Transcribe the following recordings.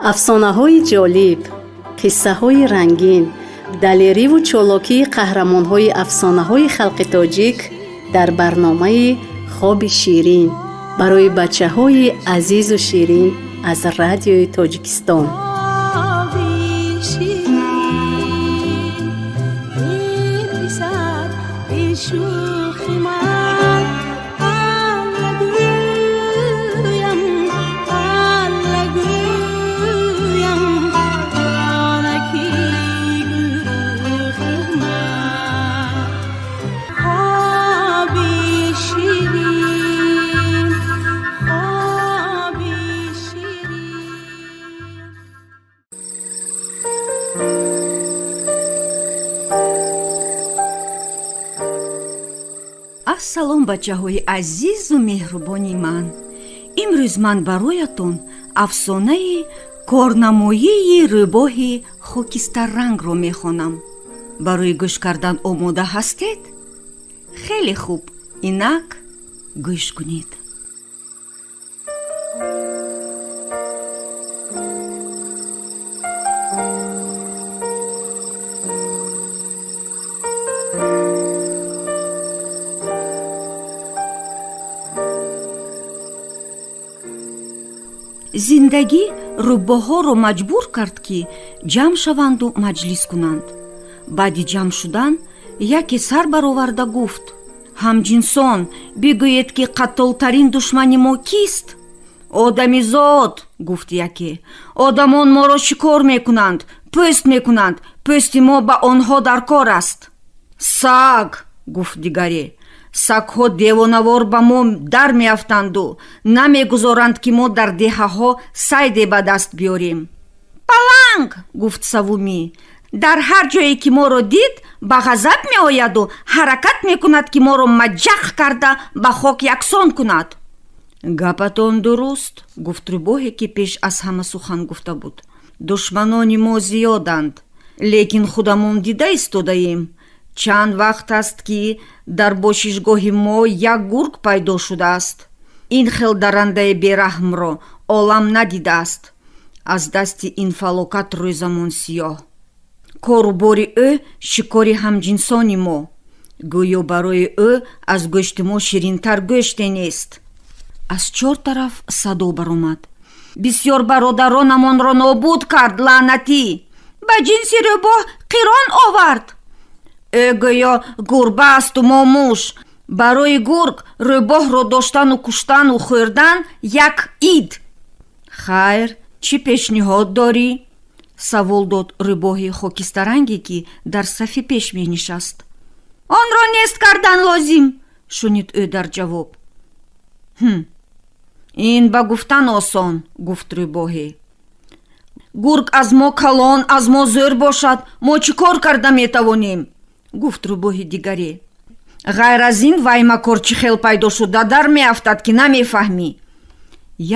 Афсонаҳои ҷолиб, қиссаҳои рангин, далериву чолокии қаҳрамонҳои афсонаҳои халқи тоҷик дар барномаи «Хоби ширин» барои бачаҳои азизу ширин аз Радиои Тоҷикистон. Хоби ширин, эй писар, эй шӯхи ман, Алла гӯям, Алла гӯям, ҷонаки гулрухи ман. Хоби ширин, хоби ширин. Ассалом, бачаҳои азизу меҳрубони ман! Имрӯз ман бароятон афсонаи корнамоии рӯбоҳи хокистаррангро мехонам. Барои гӯш кардан омода ҳастед? Хеле хуб, инак гӯш кунед. Зиндагӣ рӯбоҳҳоро маҷбур кард, ки ҷамъ шаванду маҷлис кунанд. Баъди ҷамъ шудан яке сар бароварда гуфт: «Ҳамҷинсон, бигӯед, ки қаттолтарин душмани мо кист?» «Одамизод», гуфт яке. «Одамон моро шикор мекунанд, пӯст мекунанд, пӯсти мо ба онҳо дар кор аст». «Саг», гуфт дигаре. «Сагҳо девонавор ба мо дар меафтанду намегузоранд, ки мо дар деҳаҳо сайде ба даст биёрем». «Паланг», гуфт савумӣ. «Дар ҳар ҷое ки моро дид, ба ғазаб меояду ҳаракат мекунад, ки моро маҷақ карда ба хок яксон кунад». «Гапатон дуруст», гуфт рӯбоҳе, ки пеш аз ҳама сухан гуфта буд. «Душманони мо зиёданд, лекин худамон дида истодаем. Чанд вақт аст, ки дар бошишгоҳи мо як гург пайдо шудааст. Ин хел дарандаи бераҳмро олам надидааст. Аз дасти ин фалокат рӯзамон сиёҳ. Кору бори ӯ шикори ҳамҷинсони мо. Гӯё барои ӯ аз гӯшти мо ширинтар гӯште нест». Аз чор тараф садо баромад: «Бисёр бародаронамонро нобуд кард, лаънатӣ! Ба ҷинси рӯбоҳ қирон овард. Ӯ гӯё гурба асту мо муш. Барои гург рӯбоҳро доштану куштану хӯрдан як ид». «Хайр, чӣ пешниҳод дорӣ?» савол дод рӯбоҳи хокистаранге, ки дар сафи пеш менишаст. «Онро нест кардан лозим», шунид ӯ дар ҷавоб. «Ҳм, ин ба гуфтан осон», гуфт рӯбоҳе. «Гург аз мо калон, аз мо зӯр бошад, мо чӣ кор карда метавонем?» гуфт рӯбоҳи дигаре. «Ғайр аз ин, вай макор чӣ хел пайдо шуда дар меафтад, ки намефаҳмӣ».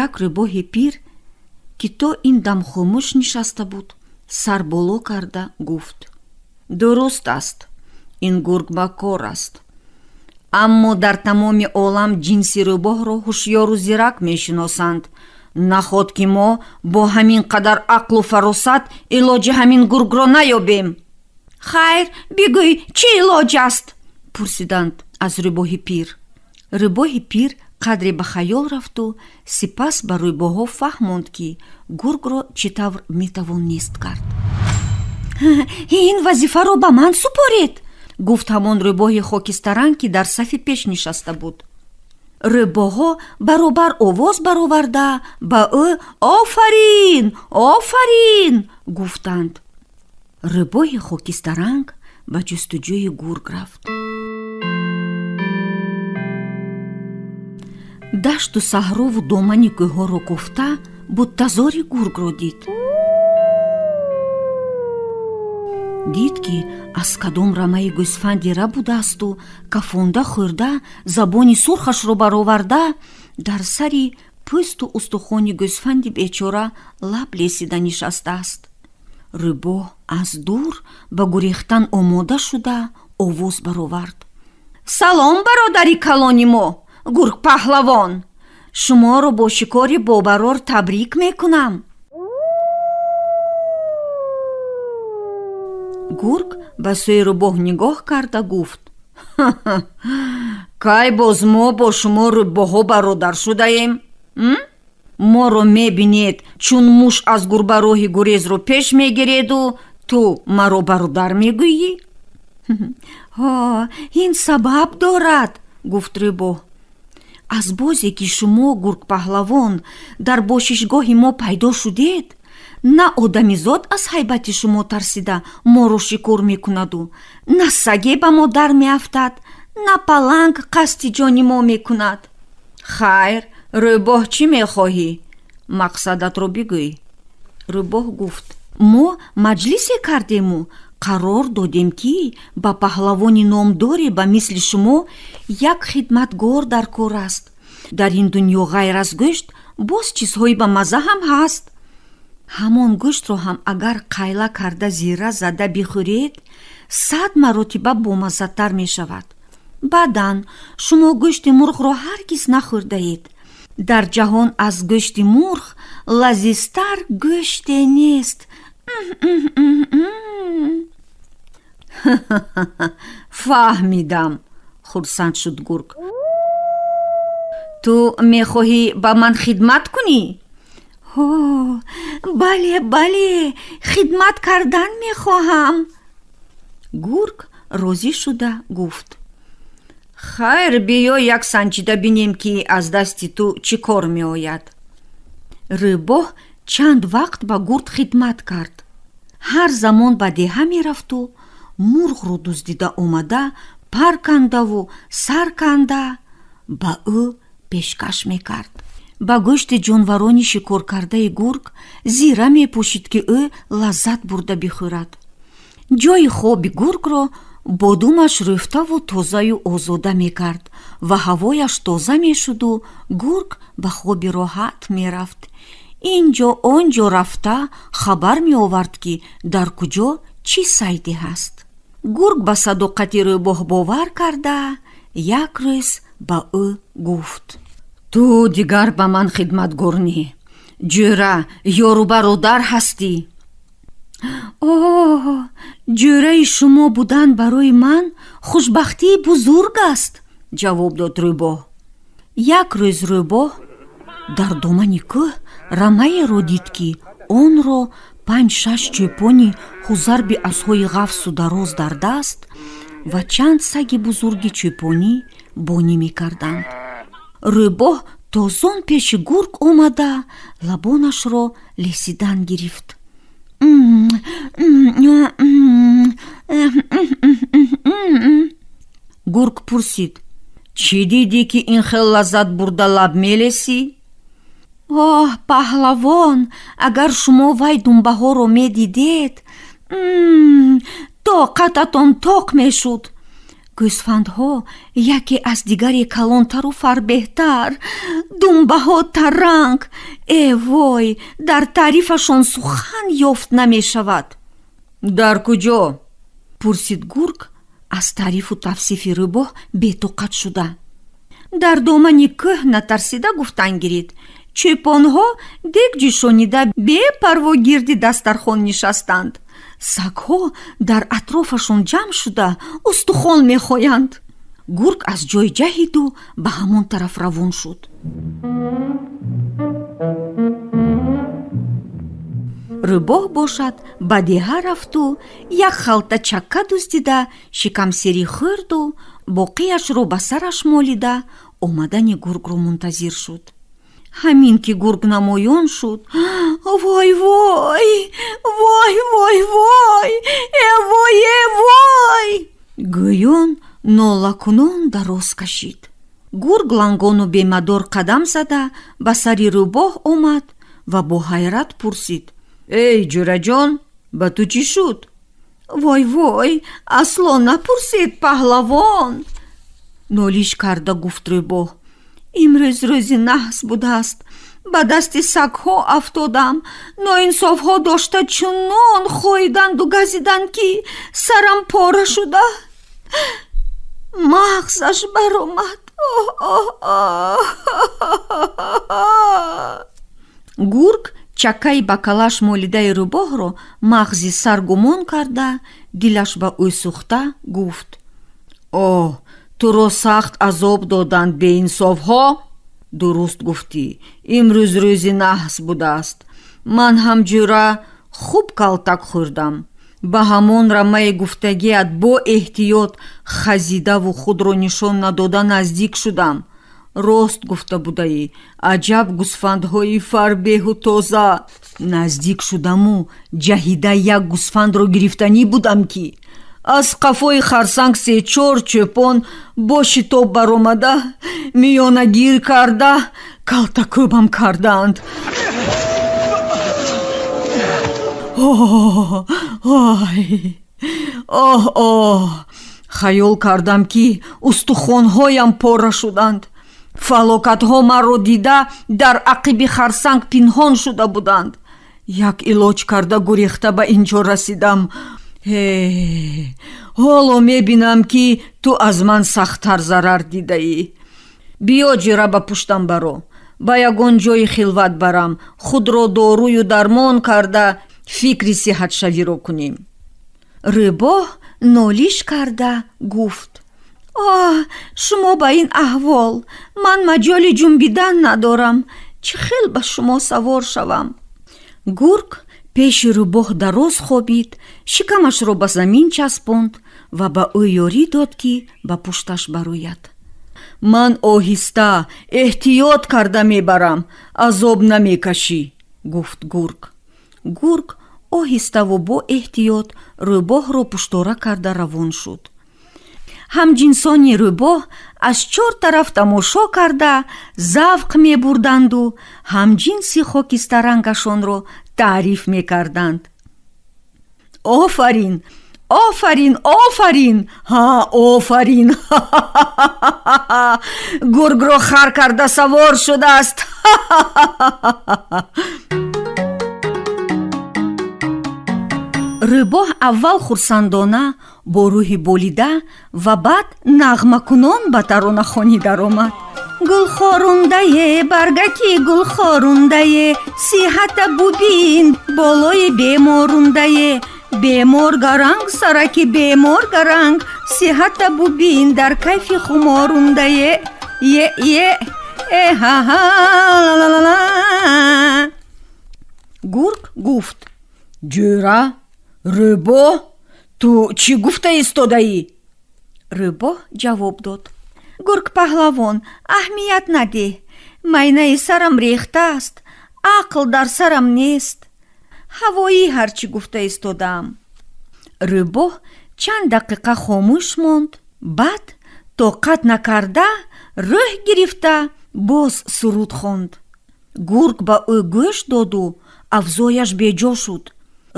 Як рӯбоҳи пир, ки то ин дам хомӯш нишаста буд, сар боло карда гуфт: «Дуруст аст, ин гург макор аст, аммо дар тамоми олам ҷинси рӯбоҳро ҳушёру зирак мешиносанд. Наход ки мо бо ҳамин қадар ақлу фаросат илоҷи ҳамин гургро наёбем?» «Хайр, бигӯй, чӣ илоҷ аст?» пурсиданд аз рӯбоҳи пир. Рӯбоҳи пир қадре ба хаёл рафту сипас ба рӯбоҳҳо фаҳмонд, ки гургро чӣ тавр метавон нест кард. «Ин вазифаро ба ман супоред», гуфт ҳамон рӯбоҳи хокистаранг, ки дар сафи пеш нишаста буд. Рӯбоҳҳо баробар овоз бароварда ба ӯ «Офарин, офарин» гуфтанд. Рӯбоҳи хокистаранг ба ҷустуҷӯи гург рафт. Дашту саҳрову домани кӯҳҳоро кофта, буттазори гургро дид. Дид, ки аз кадом рамаи гӯсфанде рабудаасту кафонда хӯрда, забони сурхашро бароварда, дар сари пӯсту устухони гӯсфанди бечора лаб лесида нишастааст. Рӯбоҳ аз дур ба гурехтан омода шуда овоз баровард: «Салом, бародари калони мо, гургпаҳлавон! Шуморо бо шикори бобарор табрик мекунам». Гург ба сӯи рӯбоҳ нигоҳ карда гуфт: «Кай боз мо бо шумо рӯбоҳҳо бародар шудаем? Моро мебинед, чун муш аз гурба роҳи гурезро пеш мегиреду ту маро бародар мегӯӣ?» «Ҳо, ин сабаб дорад», гуфт рӯбоҳ. «Аз бозе ки шумо, гургпаҳлавон, дар бошишгоҳи мо пайдо шудед, на одамизод аз ҳайбати шумо тарсида моро шикор мекунаду, на саге ба мо дар меафтад, на паланг қасди ҷони мо мекунад. Хайр, рӯбоҳ, чӣ мехоҳӣ? Мақсадатро бигӯй». Рӯбоҳ гуфт: «Мо маҷлисе кардему қарор додем, ки ба паҳлавони номдоре ба мисли шумо як хидматгор дар кор аст. Дар ин дунё ғайр аз гӯшт боз чизҳои ба мазза ҳам ҳаст. Ҳамон гӯштро ҳам агар қайла карда, зира зада бихӯред, 100 маротиба бомаззатар мешавад. Баъдан шумо гӯшти мурғро ҳаргиз нахӯрдаед. Дар ҷаҳон аз гӯшти мурғ лазизтар гӯште нест». «Фаҳмидам», хурсанд шуд гург. «Ту мехоҳӣ ба ман хидмат кунӣ?» «Ҳо, бале, бале, хидмат кардан мехоҳам». Гург розӣ шуда гуфт: «Хайр, биё, як санҷида бинем, ки аз дасти ту чӣ кор меояд». Рӯбоҳ чанд вақт ба гург хидмат кард. Ҳар замон ба деҳа мерафту мурғро дуздида омада, пар кандаву сар канда ба ӯ пешкаш мекард. Ба гӯшти ҷонварони шикоркардаи гург зира мепӯшид, ки ӯ лаззат бурда бихӯрад. Ҷои хоби гургро бо думаш рӯфтаву тозаю озода мекард ва ҳавояш тоза мешуду гург ба хоби роҳат мерафт. Ин ҷо, он ҷо рафта хабар меовард, ки дар куҷо чӣ сайде ҳаст. Гург ба садоқати рӯбоҳ бовар карда, як рӯз ба ӯ гуфт: «Ту дигар ба ман хидматгор не, ҷӯра, ёру бародар ҳастӣ». «Оҳ, ҷӯраи шумо будан барои ман хушбахтии бузург аст», ҷавоб дод рӯбоҳ. Як рӯз рӯбоҳ дар домани кӯҳ рамаеро дид, ки онро панҷ-шаш чӯпони хузарби асҳои ғафсу дароз дар даст ва чанд саги бузурги чӯпонӣ бонӣ мекарданд. Рӯбоҳ тозон пеши гург омада, лабонашро лесидан гирифт. Гург пурсид: «Чӣ дидӣ, ки ин хел лаззат бурда лаб мелесӣ?» «Оҳ, паҳлавон, агар шумо вай думбаҳоро медидед, тоқататон тоқ мешуд. Гӯсфандҳо яке аз дигаре калонтару фарбеҳтар, думбаҳо таранг. Э вой, дар таърифашон сухан ёфт намешавад». «Дар куҷо?» пурсид гург аз таърифу тавсифи рӯбоҳ бетоқат шуда. «Дар домани кӯҳ», натарсида гуфтан гирид. «Чӯпонҳо дег ҷӯшонида, бепарво гирди дастархон нишастанд. Сагҳо дар атрофашон ҷамъ шуда, устухон мехоянд». Гург аз ҷой ҷаҳиду ба ҳамон тараф равон шуд. Рӯбоҳ бошад, ба деҳа рафту як халта чакка дуздида, шикамсерӣ хӯрду боқияшро ба сараш молида, омадани гургро мунтазир шуд. Ҳамин ки гург намоён шуд: «Вой, вой, вой, вой, вой, э вой, э вой!» гӯён нолакунон дароз кашид. Гург лангону бемадор қадам зада ба сари рӯбоҳ омад ва бо ҳайрат пурсид: «Эй, ҷӯраҷон, ба ту чӣ шуд?» «Вой, вой, асло напурсед, паҳлавон», нолиш карда гуфт рӯбоҳ. «Имрӯз рӯзи наҳс будааст. Ба дасти сагҳо афтодам. Ноинсофҳо дошта чунон хоиданду газиданд, ки сарам пора шуда, мағзаш баромад. Оҳ, оҳ, оҳ!» Гург Чаккаи ба калаш молидаи рӯбоҳро мағзи сар гумон карда, дилаш ба ӯ сӯхта гуфт: «Оҳ, туро сахт азоб доданд беинсофҳо. Дуруст гуфтӣ, имрӯз рӯзи наҳс будааст. Ман ҳам, ҷӯра, хуб калтак хӯрдам. Ба ҳамон рамаи гуфтагиат бо эҳтиёт хазидаву худро нишон надода наздик шудам. Рост гуфта будаӣ, аҷаб гӯсфандҳои фарбеҳу тоза. Наздик шудаму ҷаҳида як гӯсфандро гирифтанӣ будам, ки аз қафои харсанг се-чор чӯпон бо шитоб баромада, миёнагир карда, калтакӯбам кардаанд. Оҳ, оҳ, хаёл кардам, ки устухонҳоям пора шуданд. Фалокатҳо маро дида, дар ақиби харсанг пинҳон шуда буданд. Як илоҷ карда гурехта ба ин ҷо расидам. Ҳе, ҳоло мебинам, ки ту аз ман сахттар зарар дидаӣ. Биё, ҷира, ба пуштам баро, ба ягон ҷои хилват барам, худро дорую дармон карда, фикри сиҳатшавиро кунем». Рӯбоҳ нолиш карда гуфт: «Оҳ, шумо ба ин аҳвол, ман маҷоли ҷунбидан надорам, чӣ хел ба шумо савор шавам?» Гург пеши рӯбоҳ дароз хобид, шикамашро ба замин часпонд ва ба ӯ ёрӣ дод, ки ба пушташ барояд. «Ман оҳиста эҳтиёт карда мебарам, азоб намекашӣ», гуфт гург. Гург оҳиставу бо эҳтиёт рӯбоҳро пуштора карда равон шуд. Ҳамҷинсони рӯбоҳ аз чор тараф тамошо карда завқ мебурданду ҳамҷинси хокистарангашонро таъриф мекарданд: «Офарин, офарин, офарин, ҳа, офарин! Гургро хар карда савор шудааст!» Рӯбоҳ аввал хурсандона, бо рӯҳи болида ва баъд нағмакунон ба таронахонӣ даромад: «Гулхорундае, баргаки гулхорундае, сиҳата бубин, болои беморундае, бемор гаранг, сараки бемор гаранг, сиҳата бубин, дар кайфи хуморундае, е е э ҳаҳа ла». Гург гуфт: «Ҷӯра рӯбоҳ, ту чӣ гуфта истодаӣ?» Рӯбоҳ ҷавоб дод: «Гург паҳлавон, аҳамият надеҳ, майнаи сарам рехтааст, ақл дар сарам нест, ҳавоӣ ҳарчӣ гуфта истодаам». Рӯбоҳ чанд дақиқа хомӯш монд, баъд тоқат накарда, рӯҳ гирифта, боз суруд хонд. Гург ба ӯ гӯш доду авзояш беҷо шуд.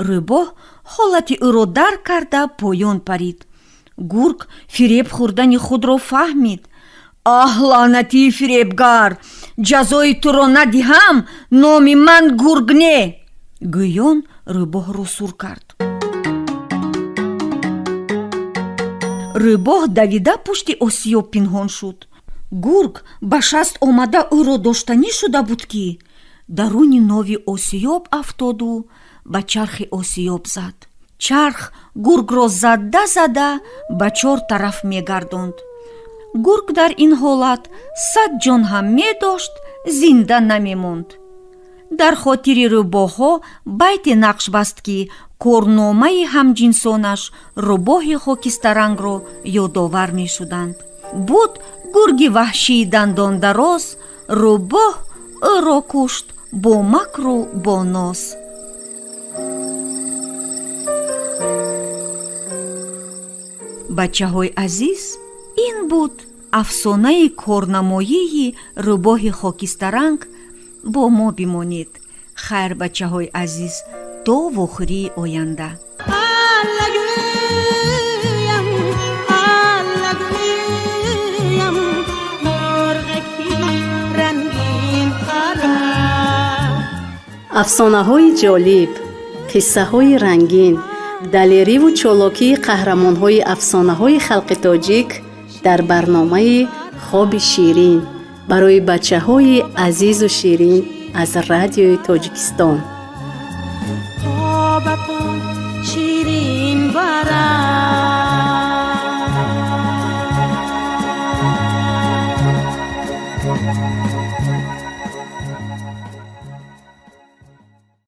Рӯбоҳ ҳолати ӯро дарк карда, поён парид. Гург фиреб хӯрдани худро фаҳмид. «Аҳ, лаънатии фиребгар, ҷазои туро надиҳам, номи ман гург не», гӯён рӯбоҳро сур кард. Рӯбоҳ давида пушти осиёб пинҳон шуд. Гург ба шаст омада ӯро доштанӣ шуда буд, ки даруни нови осиёб афтоду ба чархи осиёб зад. Чарх гургро зада зада ба чор тараф мегардонд. Гург дар ин ҳолат 100 ҷон ҳам медошт, зинда намемонд. Дар хотири рӯбоҳҳо байте нақш баст, ки корномаи ҳамҷинсонаш рӯбоҳи хокистарангро ёдовар мешуданд: «Буд гурги ваҳшии дандондароз, рӯбоҳ ӯро кушт бо макру бо ноз». Бачаҳои азиз, ин буд афсонаи корнамоии рӯбоҳи хокистаранг. Бо мо бимонед. Хайр, бачаҳои азиз, то вохӯрии оянда. Аллагӯям, аллагӯям, мурғаки рангин пара. Афсонаҳои ҷолиб, қиссаҳои рангин, далериву чолокии қаҳрамонҳои афсонаҳои халқи тоҷик дар барномаи «Хоби ширин» барои бачаҳои азизу ширин аз Радиои Тоҷикистон.